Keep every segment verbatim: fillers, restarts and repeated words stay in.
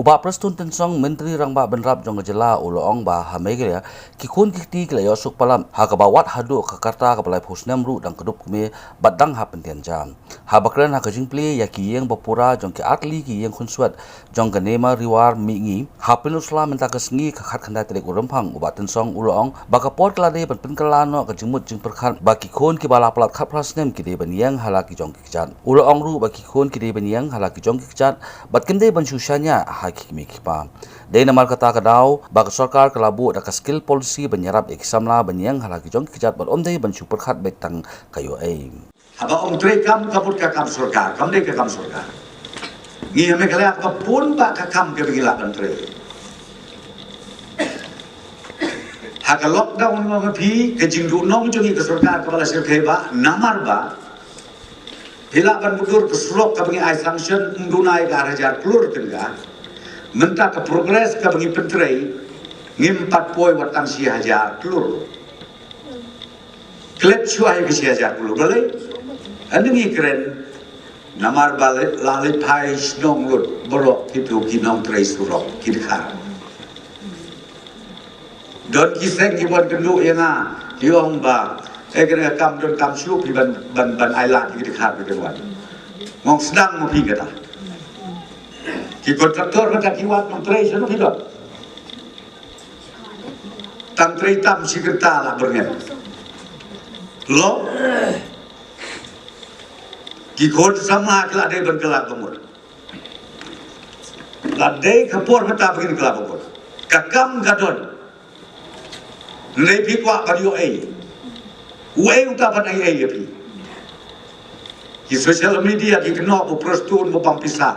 U Bah Prestone Tynsong, Myntri Rangbah Bynrap jong ka jylla, u la ong ba ha Meghalaya ki khun ki kti ki la ïoh suk palat ha kaba wat haduh ka rta kaba laiphew snem ruh dang kdup kmie bad dang hap pyntian ja. Haba kren ha ka jingplie ïa ki ïing ba pura jong ki artylli ki ïing khunswet jong ka Neymar Rewar Mihngi ha Pynursla mynta ka sngi ka khatkhyndai tarik u Rymphang, u Bah Tynsong u la ong ba ka por ka la dei ban pynkylla noh ka jingmut jingpyrkhat ba ki khun kiba la palat khatphra snem ki dei ban ïeng ha la ki jong ki kjat. U la ong ruh ba ki khun ki dei ban ïeng ha la ki jong ki kjat bad kim dei ban shu shaniah ha ki kmie ki kpa. Dei namar kata ka daw ba ka sorkar ka la buh da ka skill policy ban ïarap ïa ki samla ban ïeng ha la ki jong ki kjat bad ym dei ban shu pyrkhat beit tang ka ïoh ei. Haba ong trei kam ka mut ka kam sorkar, kam dei ka kam sorkar. Ngi ha Meghalaya ka bun bah ka kam kaba ngi lah ban trei. Ha ka lockdown, nga ong ïa phi, ka jingduhnong jong ngi ka sorkar kaba la shyrkhei bah, namar ba phi lah ban mutdur ka surok kaba ngi ai sanction ym duna ïa ka ar hajar klur tyngka. Mynta ka progress kaba ngi pyntrei, ngim pat poi wat tang shi hajar klur. Klet shuwa ïa ka shi hajar klur. Balei? Ynda ngi kren, namar ba la leit phai shnong lut baroh kito ki nongtrei surok, ki dkhar. Don ki seng ki wan kynduh ïa nga, ki ong ba, eh, kane ka kam don kam shuh, phi ban, ban, ban ai lad ïa ki dkhar, phi ban wan. Nga ong sdang ma phi kata. Ki kontraktor mynta ki wan nongtrei, shano phi don? Tang trei tam shi kynta la byrngem. Lo. Ki khun samla ki la dei ban kylla ka mut. La dei ka por mynta ba kin kylla ka mut. Ka kam ka don. Hynrei phi kwah ban ïoh ei. Uei uta ban ai ei ïa phi? Ki social media ki kynnoh ba u Prestone u bam pisa.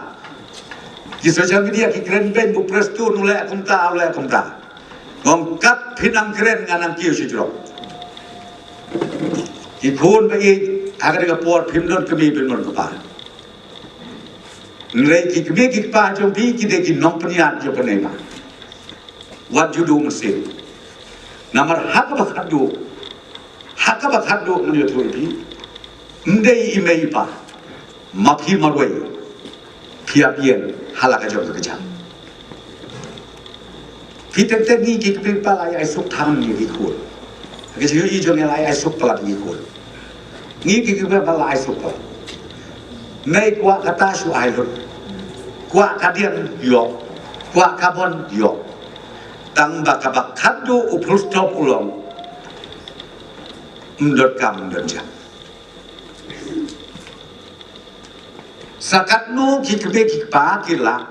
Ki social media ki kren beiñ ba u Prestone u leh kumta, u leh kumta. Nga ong kat phi nang kren nga nang kiew shajrong. Ki khun ba ïeit, ha kane ka por phim don kmie, phim don kpa. Hynrei ki kmie ki kpa jong phi ki dei ki nongpynïaid jong ka Neymar. Wat ju duh mynsiem. Namar ha kaba khatduh, ha kaba khatduh ngan ïathuh ïa phi. Ym dei i mei i pa, ma phi marwei, phi hap ïeng ha la ka jong ka kjat. Phi teng teng ngi ki kmie ki kpa la ai suk than ïa ki khun. Ka jingïohi jong ngi la ai suk palat ïa ki khun. Ngi ki kmie ki kpa la ai suk palat. Mei kwah kata shu ai lut. Kwah ka diang ïoh. Kwah ka bun ïoh. Tang ba kaba khatduh u full stop u long. Ym don kam ym don jam. Sa katno ki kmie ki kpa ki lah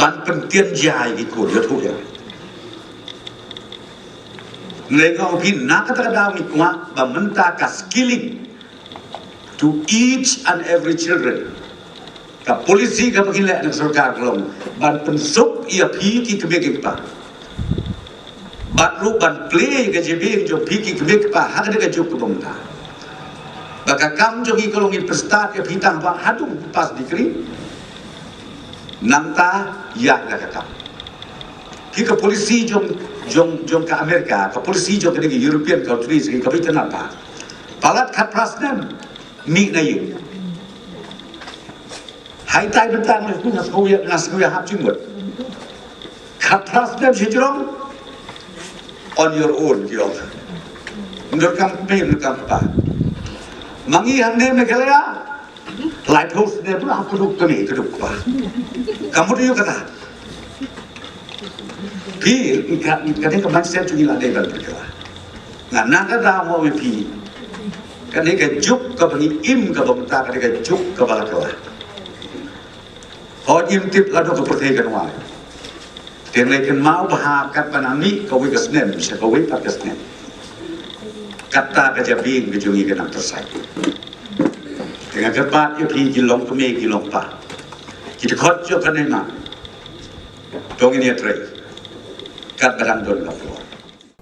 ban pyntian ja ïa ki khun, ïathuh ïa. Nga ong ïa phi na kata ka daw ngi kwah ba mynta ka skilling to each and every children. Ka policy kaba ngi leh na ka sorkar ka long ban pynsuk ïa phi ki kmie ki kpa. Bad ruh ban plie ka jabieng jong phi ki kmie ki kpa ha kane ka juk kaba mynta. Ba ka kam jong ngi ka long ngi pynstad ïa phi tang ba haduh pass degree. Nangta ïaid la ka kam. Phi ka policy jong, jong, jong ka America, ka policy jong kane ka European countries kaba itynnad ba palat khatphra snem mih na ïing. Haitai bynta nga sngewbha, nga sngewbha hap jingmut. Khatphra snem shajrong on your own, ki ong. Ym don kam kmie, ym don kam kpa. Ma ngi hangne Meghalaya laiphew snem la kdup kmie kdup kpa. Ka mut ïa kata. Phi, ka, kane ka mindset jong ngi la dei ban pyrkhat. Nga na ka daw nga ong ïa phi. Kane ka juk kaba ngi im kaba mynta, kane ka juk kaba la kylla. Hooid ngim tip la dei ka pyrthei kan wan. Te ngi kynmaw bha katba nang mih kawei ka snem sha kawei pat ka snem. Kata ka jabieng ka jong ngi ka nang tyrsai. Te nga kyrpad ïa phi ki long kmie ki long kpa, ki dkhot jong ka Neymar. To ngin ïatrei katba dang don ka por.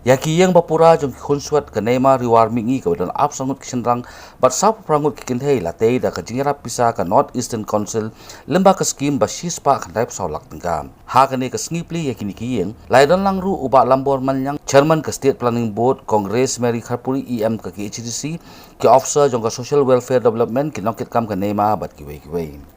Ïa ki ïing ba pura jong ki khunswet ka Neymar Rewar Mihngi kaba don arphew saw ngut ki shynrang bad sawphew phra ngut ki kynthei la tei da ka jingïarap pisa ka North Eastern Council lyngba ka skim ba shispah khyndaiphew saw lak tyngka. Ha kane ka sngi plie ïa kine ki ïing la ïadon lang ruh u Bah Lambor Manliang, Chairman ka State Planning Board, Kong Grace Mary Kharpuri, E M ka K H A D C, ki officer jong ka Social Welfare Development, ki nongkitkam ka Neymar bad kiwei kiwei.